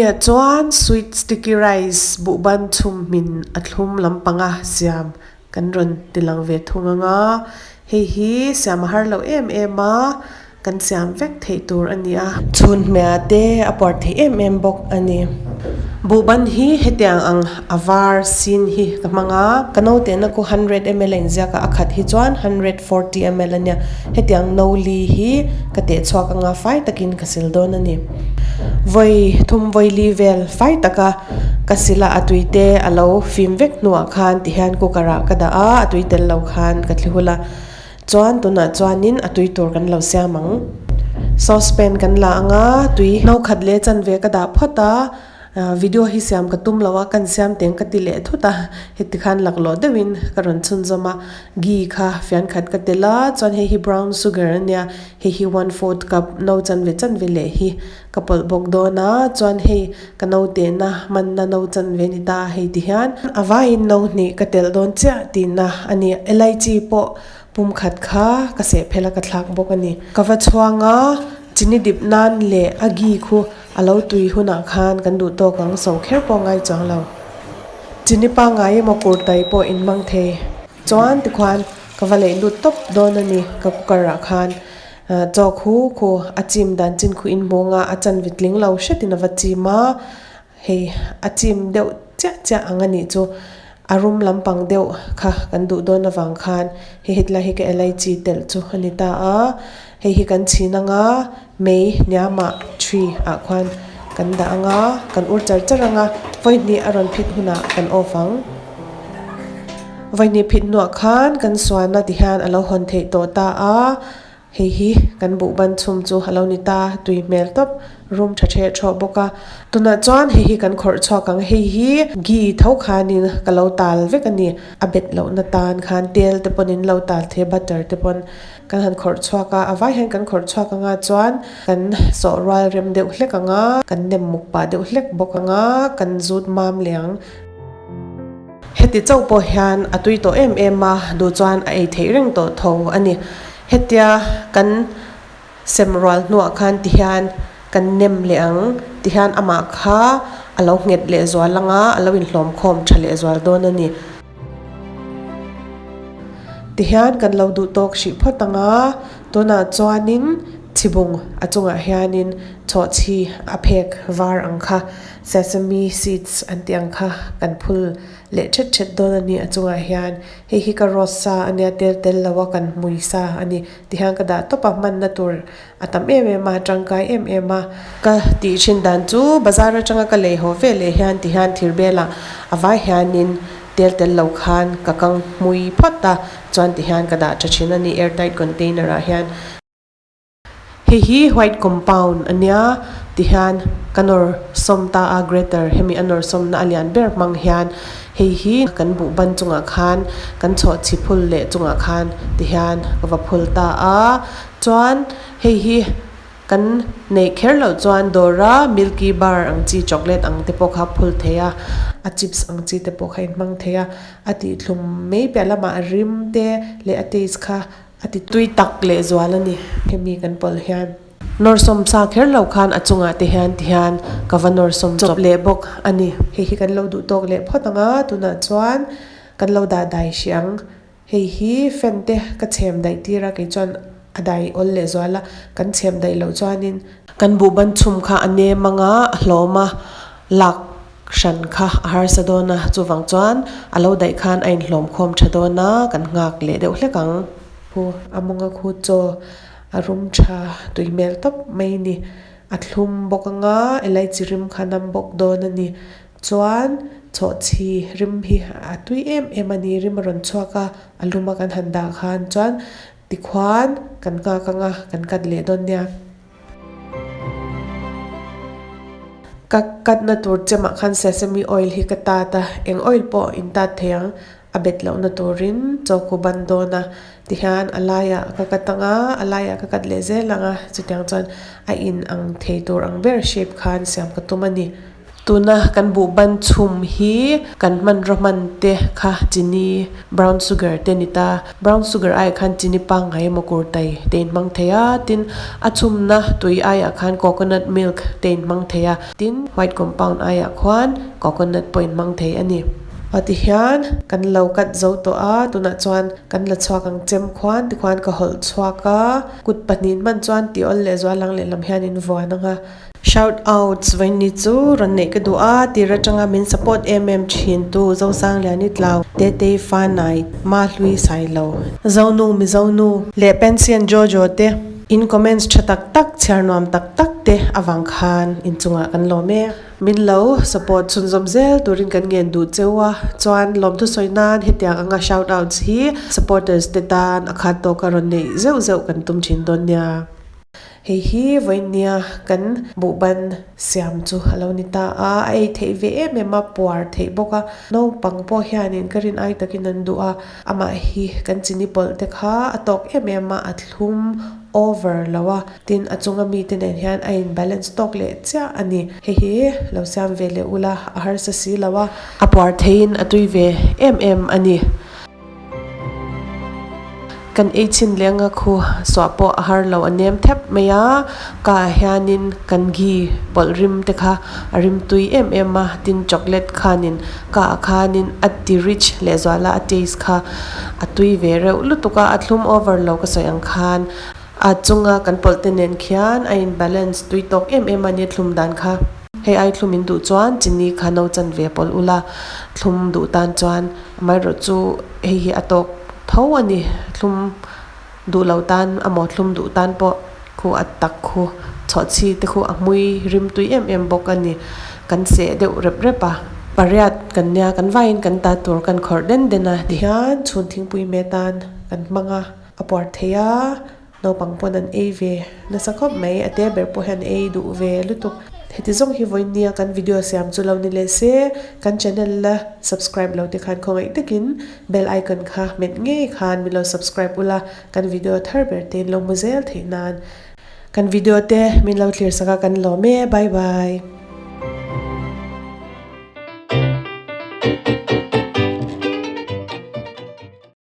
Hemiah chuan sweet sticky rice buhban chhum hmin a thlum lampanga siam kan rawn ti lang ve thung ang a, hei hi siam a har lo em em a, kan siam vek theih tur a ni a. Chhun hmeh te a puar thei em em bawk a ni. Buhban hi hetiang ang a var sin hi ka hmang a, ka naute na khu hundred ml a inziak a, a khat hi chuan 140 ml a nia. Hetiang no li hi ka teh chhuak anga fai takin ka sil dawn a ni. Vawi thum vawi li vel fai taka ka sil a, a tui te a lo fim vek hnuah khan tihian cooker ah ka dah a, a tui tel lo khan ka thli hul a. Chuan tunah chuanin a tui tur kan lo siam ang. Saucepan kan la anga tui no khat leh chanve ka dah phawt a. Video hi siam ka tum lo a, kan siam teng ka ti leh thut a, heti khan laklawh deuhin ka rawn chhunzawm a, ghee kha fian khat ka tel a, chuan hei hi brown sugar a nia, hei hi one fourth cup no chanve chanve leh hi ka pawlh bawk dawn a, chuan hei ka no tehna hmanna no chanve ni ta hei ti hian a vaiin no hnih ka telh dawn chiah tihna a ni, elaichi pawh pum khat kha ka seh phel a ka thlak bawk a ni, ka va chhuang a, chini dip nan leh a ghee khu. A lo tui hunah khan kan duh tawk ang so kher pawh ngai chuang lo. Chini pangngai emaw kurtai pawh in hmang thei. Chuan tikhuan ka va leih lut tawp dawn a ni ka cooker ah khan. Chaw khu khu a chim dan chin khu in hmu anga a chanve tling lo hretin a va chim a, hei a chim deuh chiah chiah ang a nih chu. A rum lampang deuh kha kan duh dawn avang khan hei hetlai hi ka elaichi telh chu a ni ta a. Hei hi kan chhin anga mei hniamah tree ah khuan kan dah anga kan ur char char anga vawihnih a rawn phit hunah kan off ang. Vawihnih phit hnuah khan kan suana ti hian a lo hawn theih tawh ta a. Hei hi kan buhban chhum chu a lo ni ta, tui hmel tawp, rum tha ṭheh ṭhawh bawk a. Tunah chuan hei hi kan khawrh chhuak ang, hei hi ghee tho khanin ka lo tal vek a ni. A bet lohna tan khan tel te pawhin lo tal thei a, butter te pawn kan han khawrh chhuak a, a vai hian kan khawrh chhuak anga chuan kan sawh rual rem deuh hlek ang a, kan nem muk pah deuh hlek bawk ang a, kan zut mam leh ang. Heti chauh pawh hian a tui tawh em em a, duh chuan a ei theih reng tawh tho a ni. Hetia kan sem rual hnuah khan ti hian kan nem leh ang, ti hian amah kha a lo nghet leh zual ang a, a lo inhlawm khawm tha leh zual dawn a ni. Ti hian kan lo duh tawk hrih phawt ang a, tunah chuanin chhibung a chungah hianin chhawhchhi a phek var ang kha Sesame seeds an tih ang kha kan phul leh thet thet dawn a ni a chungah hian hei hi ka roast sa a nia tel tel lo a kan hmui sa a ni ti hian ka dah tawp a hmanna tur a tam em em a tangkai em em a ka tih thin dan chu bazar atanga ka lei haw ve leh hian ti hian thir belah a vai hianin tel tel lo khan ka kang hmui phawt a chuan ti hian ka dah tha thin a ni air tight container ah hian. Hei hi white compound a nia tihian ka nawr sawm ta a grater hemi a nawr sawmna a lian ber hmang hian hei hi kan buh ban chungah khan kan chhawh chhi phul leh chungah khan tihian ka va phul ta a chuan hei hi kan neih kher loh chuan dawra milky bar ang chi chocolate ang te pawh kha phul thei a a chips ang chi te pawh kha in hmang thei a a tih thlum mai piah lamah rim te leh a taste kha. A ti tui tak leh zual a ni. Hemi kan pawlh hian nawr sawm sa kher lo khan a chungah te hian ti hian ka va nawr sawm chawp leh bawk a ni. Hei hi kan lo duh tawk leh phawt ang a, tunah chuan kan lo dah dai hrih ang. Hei hi fan te ka chhem daih tir a, kei chuan a dai awl leh zual a, kan chhem daih loh chuanin kan buhban chhum kha a nem ang a, a hlawm a, lak Hran kha a harsa dawn a, chuvang chuan a lo daih khan a inhlawm khawm tha dawn a, kan nghak leh deuh hlek ang. Khu a mawnga khu chaw a rum tha tui hmel tawp mai ni. A thlum bawk anga elaichi rim kha nam bawk dawn a ni. Chuan chhawhchhi rim hi a tui em em a ni, rim a rawn chhuak a, a luma kan han dah khan chuan tikhuan kan nghak anga kan cut leh dawn nia. Ka katna tur chemah khan sesame oil hi ka tat a, eng oil pawh in tat thei ang, a bet lohna turin chaw ku ban dawn a, tihian a laiah ka kat ang a, a laiah ka kat leh zel ang a, chutiang chuan a in ang thei tur ang ber shape khan siam ka tum a ni. Tuna kan buhban chhum hi kan hmanraw hman te kha chini, brown sugar te a ni ta. Brown sugar aiah khan chini pangngai emaw kurtai te in hmang thei a, tin a chhumna tui aiah khan coconut milk te in hmang thei a, tin white compound aiah khuan coconut pawh in hmang thei a ni. Aw tihian kan lo cut zo tawh a, tunah chuan kan la chhuak ang chem khuan tikhuan ka hawlh chhuak a, kut pahnih hman chuan tih awl leh zual ang lehlam hian in vuan ang a. Shout outs vaini chu rawn neih ka duh a, tir atanga min support em em thin tu Zosangliani Tlau, Tetei Fanai, Mahlui Sailo, Zonu Mizonu leh Pension Jojo te in comments tha tak tak chhiar nuam tak tak te avang khan inchungah kan lawm e. Min lo support chhunzawm zel turin kan ngen duh cheu a, chuan lawmthu sawi nan hetiang anga shout outs hi supporters te tan a khat tawka rawn neih zeuh zeuh kan tum thin dawn nia. Hei hi vawinia kan buhban siam chu a lo ni ta a, a ei theih ve em em a, puar theih bawk a, naupang pawh hianin ka rin ai takin an duh a, amah hi kan chini pawlh te kha a tawk em em a, a thlum over lo a, tin a chunga mite nen hian a in balance tawk leh chiah a ni. Hei hi lo siam ve leh ula a harsa si lo a, a puar theihin a tui ve em em a ni. Kan ei chhin leh anga khu suah pawh a har lo a nem thep mai a, ka ah hianin kan ghee pawlh rim te kha a rim tui em em a, tin chocolate khanin ka ah khanin a ti rich leh zual a, a taste kha a tui ve reuh lutuk a, a thlum over lo ka sawi ang khan a chunga kan pawlh te nen khian a in balance tui tawk em em a ni thlum dan kha. Hei ai thlum in duh chuan chini kha no chan ve pawlh ula, thlum duh tan chuan amaherawh chu hei hi a tawk tho a ni, thlum duh lo tan amaw thlum duh tan pawh khu a tak khu chhawhchhi te khu a hmui rim tui em em bawk a ni, kan seh deuh rep rep a, pariat kan nia kan vaiin kan ta tur kan khawrh den den a tihian chhun thingpui me tan kan hmang a, a puar thei a. Naupang pawn an ei ve nasa khawp mai, a te ber pawh hian ei duh ve lutuk. Heti zawng hi vawinia kan video siam chu lo ni leh se, kan channel la subscribe lo te khan khawngaih takin bell icon kha hmet ngei khan min lo subscribe ula, kan video thar ber te in lo hmu zel theih nan. Kan video te min lo thlir sak a kan lawm e, bye bye.